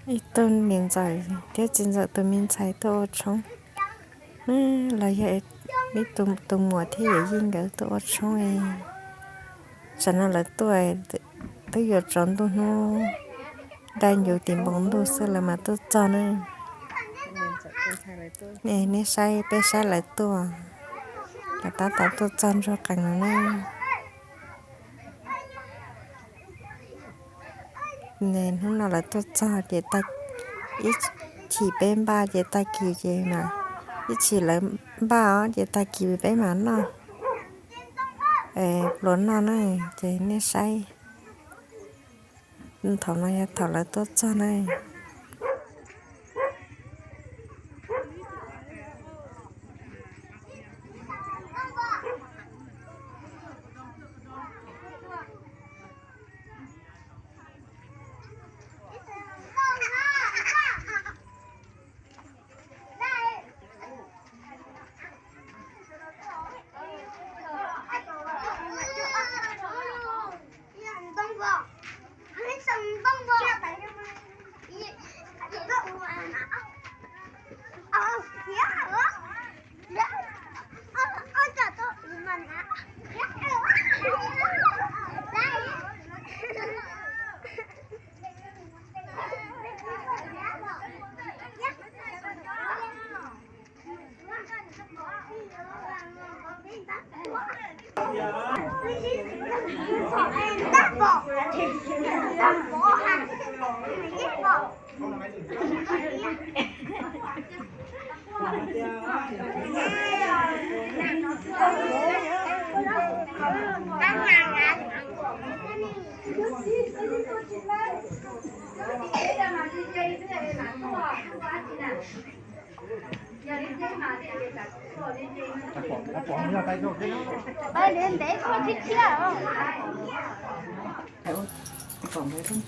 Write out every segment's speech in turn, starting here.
Ib tug niam ntxawm thiab txiv ntxawm tus me ntxhais tuaj ua tshoob. Los yog ib tus muam thiab yawm yij nkawd tuaj ua tshoob. Tsam no lawv tuaj twb yuav tsaus ntuj hnub, daj ncuv tim npoo ntuj xwb lawv mam tuaj txog na. Nej saib, peb saib lawv tuaj, lawv tab tom tuaj txog ntsuag qees no na. Hnub no lawv tuaj txog ces ib chim peb npaj ces tag kis ces mas, ib chim lawv npaj os ces tag kis peb mam noj, pluas noj na. Ces nej saib, thaum no yog thaum lawv tuaj txog na.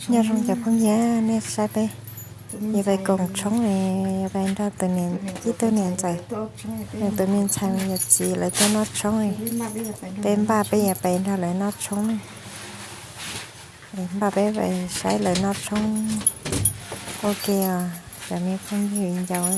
Nyob zoo cov phooj ywg, nej saib peb yuav pais koom tshoob, yuav pais nrog tus niam, ib tug niam ntxawm, tus me ntxhais yawm txiv lawv tuaj noj tshoob. Peb npaj peb yuav pais nrog lawv noj tshoob. Npaj peb pais saib lawv noj tshoob ua ke os cov me phooj ywg viv ncaus.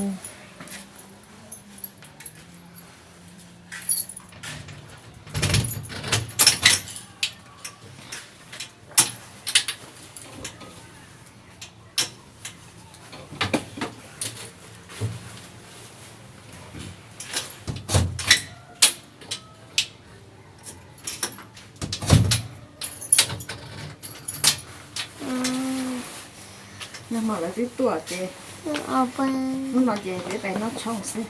Nag hmo lawv twb tuaj ces hnub no ces peb pais noj tshoob xwb.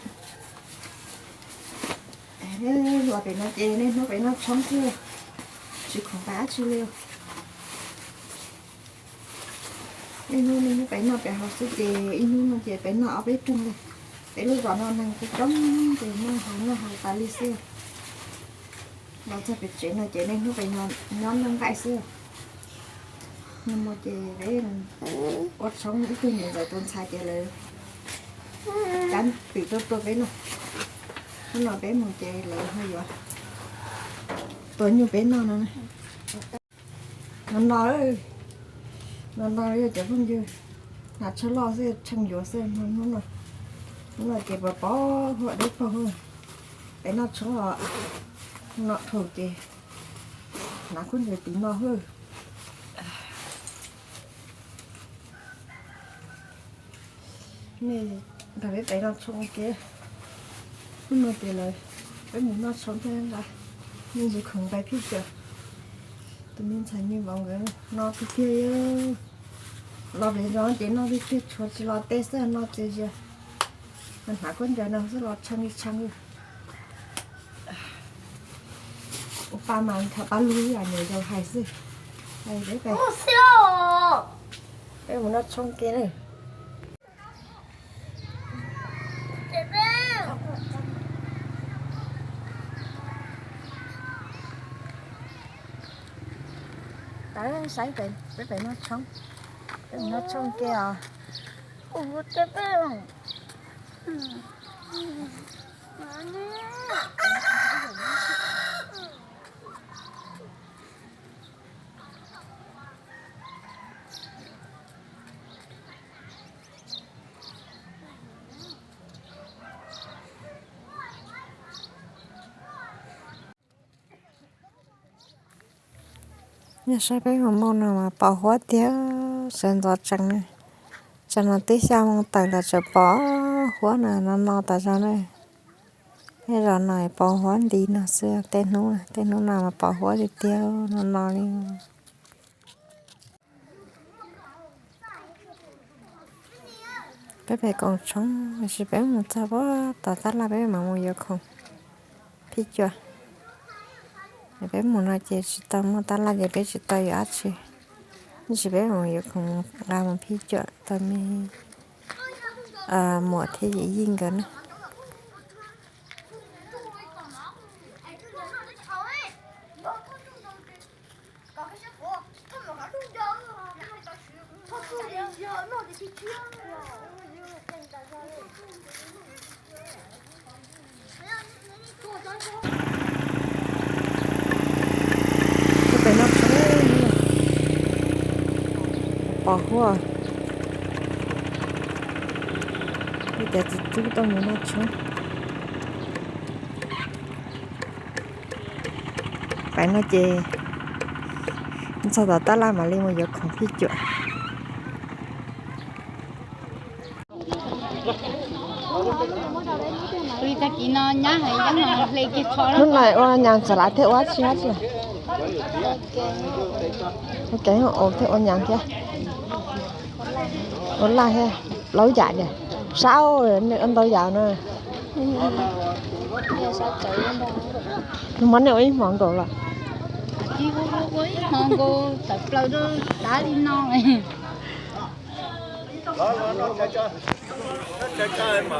Los pem no ces niaj hnub peb noj tshoob xwb, tsis khoom pab dab tsi li. Niaj hnub niaj hnub peb noj peb haus xwb ces ib hnub no ces peb noj ob peb rooj li. Peb lub zos no neeg coob coob ces noj haus noj haus tas li xwb. Los txog pem tsev no ces niaj hnub peb nyob noj nqaij xwb. Nag hmo ces peb ua tshoob ib tug niam ntxawm tus ntxhais ces lawv cab twm tuaj tua peb noj. Hnub no peb mus ces lawv ho yuav tua nyuj peb noj no. No no, no no yog cov phooj ywg, hnav tsho loj xwb, tsheej yuav xwb. Hnub no ces pov pov huam dawb paug, peb noj tshoob os. No dhau ces hnav khaub ncaws tiv no xwb. Nej nrog peb pem noj tshoob ua ke. Hnub no ces lawv, peb mus noj tshoob thiab nqa me ntsis khoom pais phij xwm. Tus me ntxhais me vauv nkawd no tiag tiag, los pem zos ces noj tiag tiag, tshuav tsis los tej xwb no txias zias. Hnav khaub ncaws no xwb los tshee li tshee li. Ua pa mas nrog pab lug ib yam niam yau hais xwb. Peb mus noj tshoob ke na. Saib peb pem noj tshoob, peb mus noj tshoob ke os. Yog saib peb mus mus no mas pos huab tiag, sawv ntxov tsees na. Tsam no twb xya moo tawm los tseem pos huab na, no no tas zog na. Tej zaum no pos huab nti no xwb, tej hnub tej hnub no mas pos huab tiag tiag, no no li. Peb pem koom tshoob, tab sis peb mus txog puag tom tab laj peb mam mus yuav khoom phij cuam. Peb mus no ces tsis tau muaj tab laj ces peb tsis tau yuav dab tsi. Tab sis peb mus yuav khoom nqa mus phij cuam tau me muam thiab yim yij nkawd na. Pem no tshoob, pos huab, li cas txiv tub tuaj mus noj tshoob. Pem no ces txog tom tab laj mam li mus yuav khoom phij cuam. Hnub no ua nyas xas lav thiab ua dab tsi dab tsi? Ua kev ua thiab ua nyas thiab. Ua laj thiab, plaub yam tiag. Sab, nej ua ntau yam na. Nws muab nej ua ib hmo nkaus los? Ua ib hmo nkaus tawm plaws rau tav li no.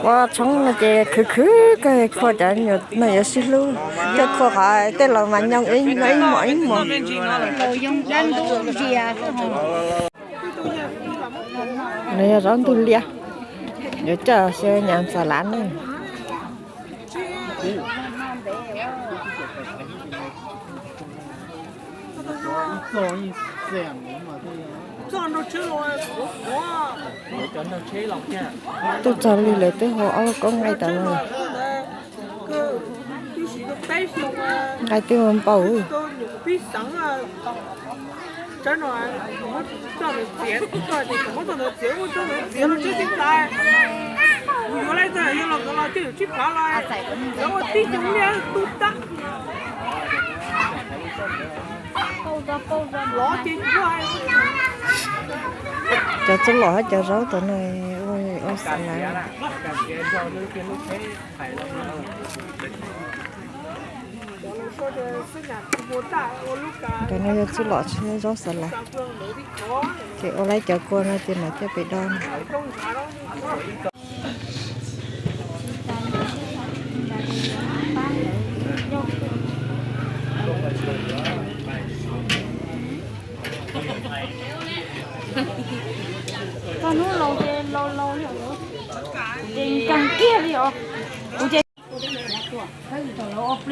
Ua tshoob no ces khwv khwv kawg, khua cov nyuam no yuav sib hlub, thiaj khua qhov tej laus mas nyob ib hmos ib hmos. Nws yog zaub ntug liab, yuav coj xyaw nyas xas lav ne. Tuaj txog li lawv twb hu ob lub koob nqaij tas los. Nqaij twb ua npau. Cov txuj lom hab cov zaub tom no ua xav lav. Cov no yog txuj lom tsis yog zaub xav lav. Ces ua lawv cov kua no ces mam coj pem do. Txog hnub laus ces laus laus li, ces nkeeg kiag li os. Kuv ces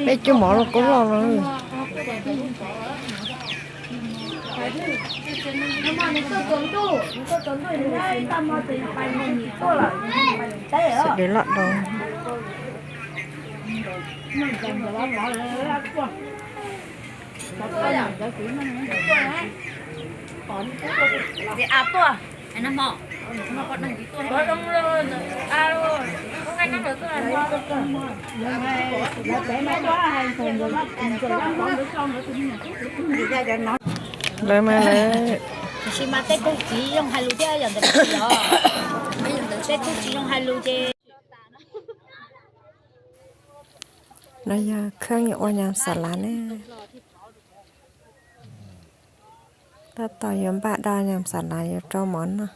peb cub mov los kub loj no. Xav de loj dau. Lawv mas lawv, tiam sis mas tej tug txiv zoo hais lus thiab yog ntawd tsis yog, tej tug txiv zoo hais lus ces. No yog kheej yuav ua nyas xas lav ne. Tab tom yuav npaj do nyas xas lav yuav rau mov noj.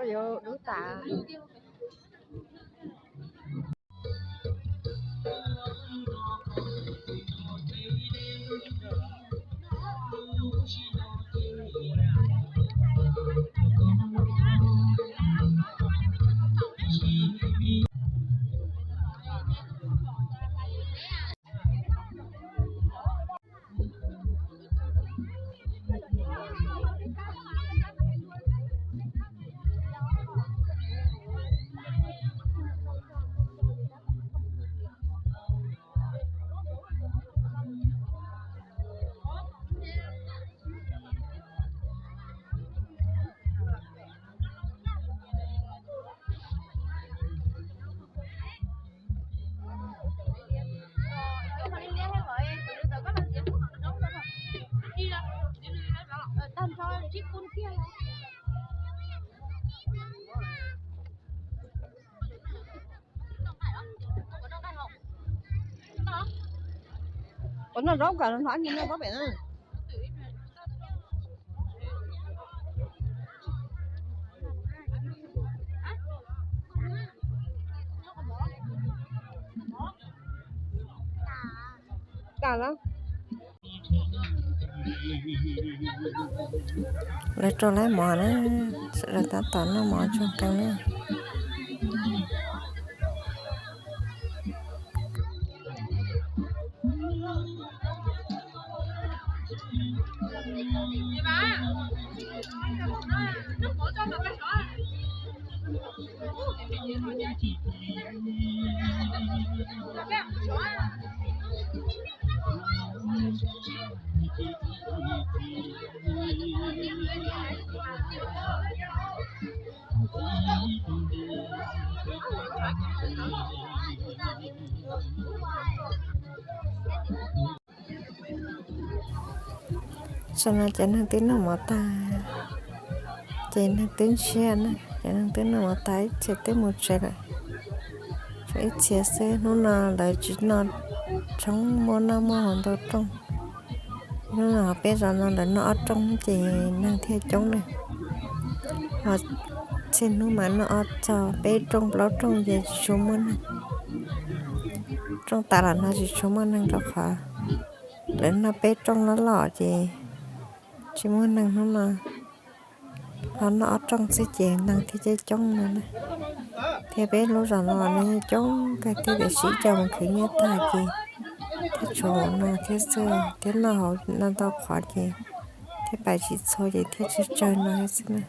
Yuav dub tas. Ua noj zaub kom noj, noj pob pem na. Tas lawm. Lawv rau lawv mov na, sawv daws tab tom noj mov tsoog qees na. Tam no cov neeg twb noj mov tag, ces neeg twb ntshiab na, cov neeg twb noj mov tag ib txhia twb mus tsev lawm. Tshuav ib txhia xwb, hnub no lawv tsis noj tshoob, muaj noj muaj haus ntau rooj. Hnub no peb zos no lawv noj ob rooj ces neeg thiaj coob na. Ho txhia hnub mas noj ob txog peb rooj plaub rooj ces tsis tshua muaj neeg. Rooj tas los no tsis tshua muaj neeg rau qhov lawv noj peb rooj loj loj ces tsis muaj neeg hnub no. Ho noj ob rooj xwb ces neeg thiaj coob coob no na. Thiab peb lub zos no neeg yeej coob kawg thiab, tiam sis ib co mus khwv nyiaj tag ces thiaj tshuav no thiab xwb, thiab noj hauv no ntau qhov ces thiaj pais tsis txhua ces thiaj tsawg tsawg no thiab xwb na.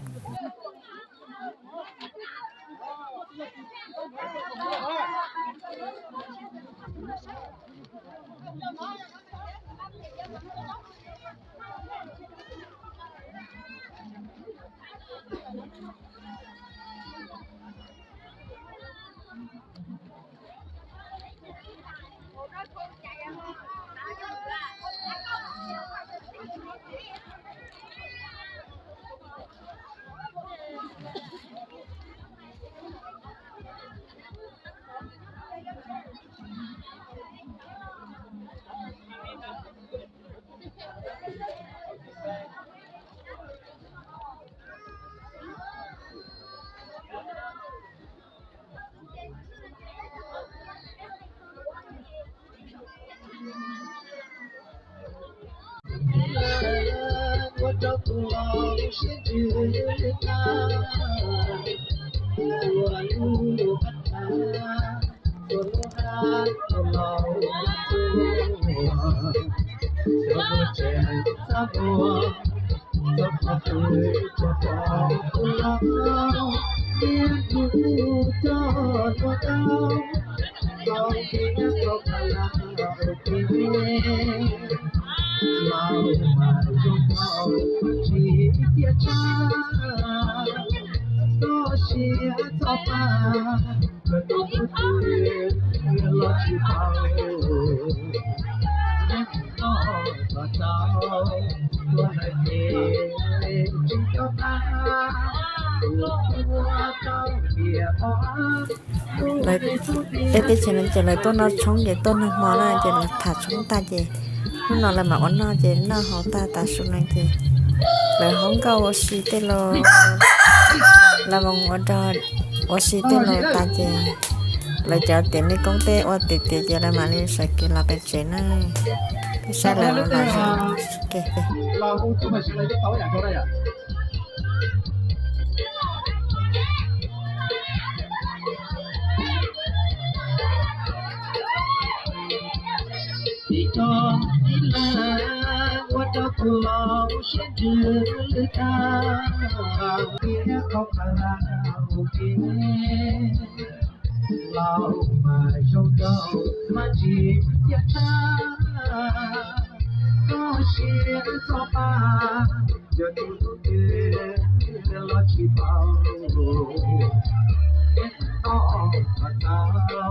Lawv, peb teb chaws no ces lawv tuaj noj tshoob ces tuaj noj hmo na, ces lawv tham tshoob tag ces hnub no lawv mam ua noj ces noj haus tag tas su no ces lawv haus nkauj ua si tej laus, lawv mus ua rau ua si tej laus tas ces lawv cov tiav me koob teb ua tiav tiav ces lawv mam li sawv kev los pem tsev na. Peb saib lawv ua los zoo. Ua rau tus laus siab ntsws tag, tias qhov qab ua ke, laus mas zoo nraug mas tsis tiaj tag, txoj sia txoj pa, yog tus hlub twg los tsis paub, toj tau tua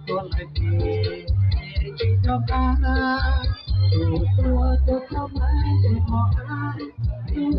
lawm ces tsis nco qab, tus tua tus thov mas tes mos ab, tus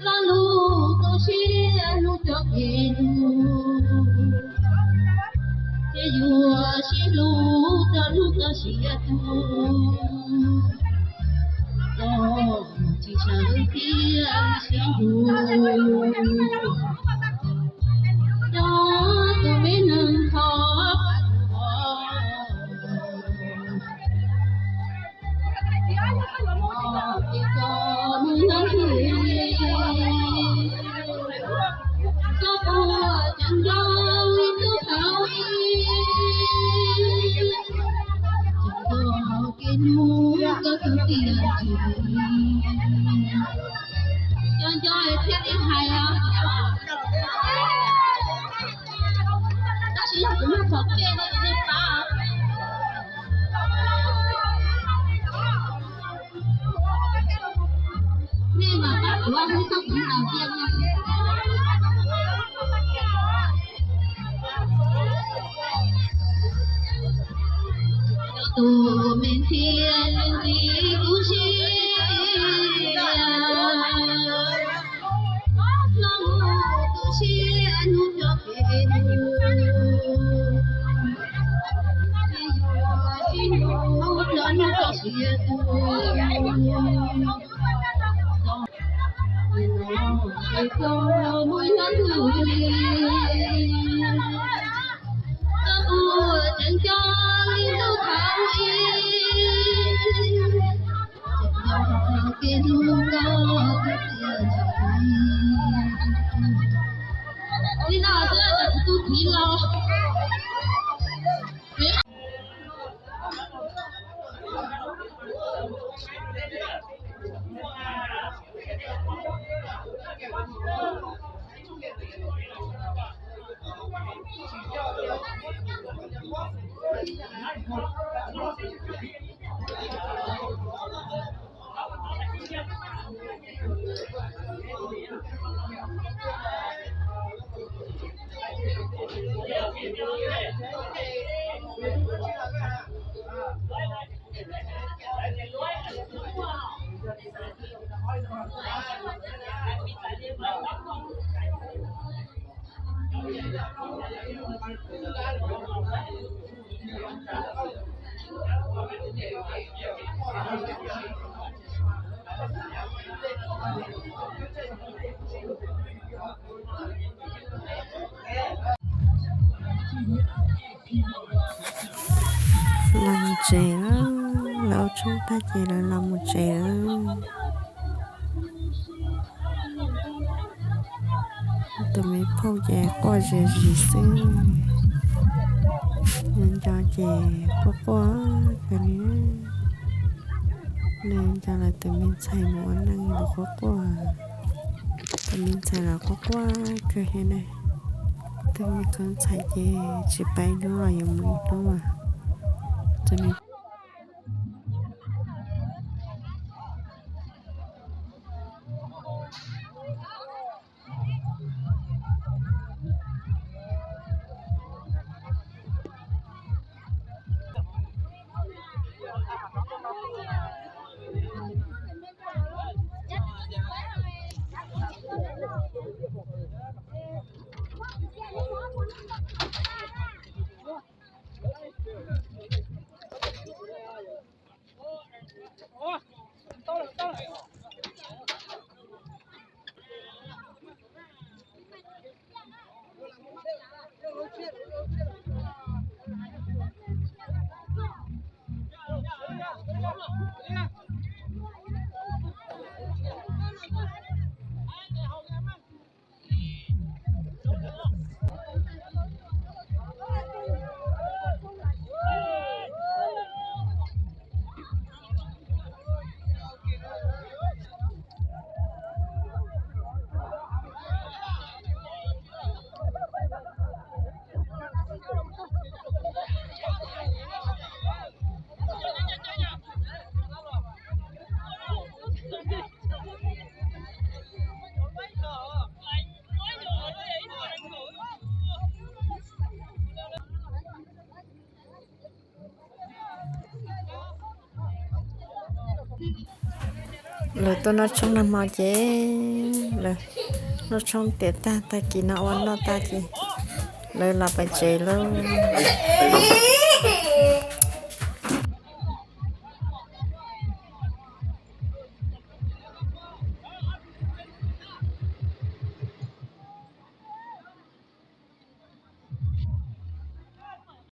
Lo lus koj siab hlub cov kev hlub, ces yuav sib hlub rau hnub koj siav tuag, los tsis sawv thiab sib hlub rau tus me neeg thov. Cov nco thiaj li hais os. Tab sis yog kuv muaj qhov peb no nej pab. Li no xwb, tus txiv los. Los mus tsev lawm, lawv ua tshoob tag ces lawv los mus tsev lawm. Tus me phauj ces quaj zis zis xwb. Nco ces quaj quaj kawg li. Nws nco lawv tus me ntxhais mus ua neej los quaj quaj. Tus me ntxhais los quaj quaj kawg thiab na. Tus me khov ntxhais ces tsis pab ib hnub los yuav mus ib hnub as. Lawv tuaj noj tshoob nag hmo ces lawv noj tshoob tiav tag, tag kis no ua noj tag ces lawv los pais tsev lauj.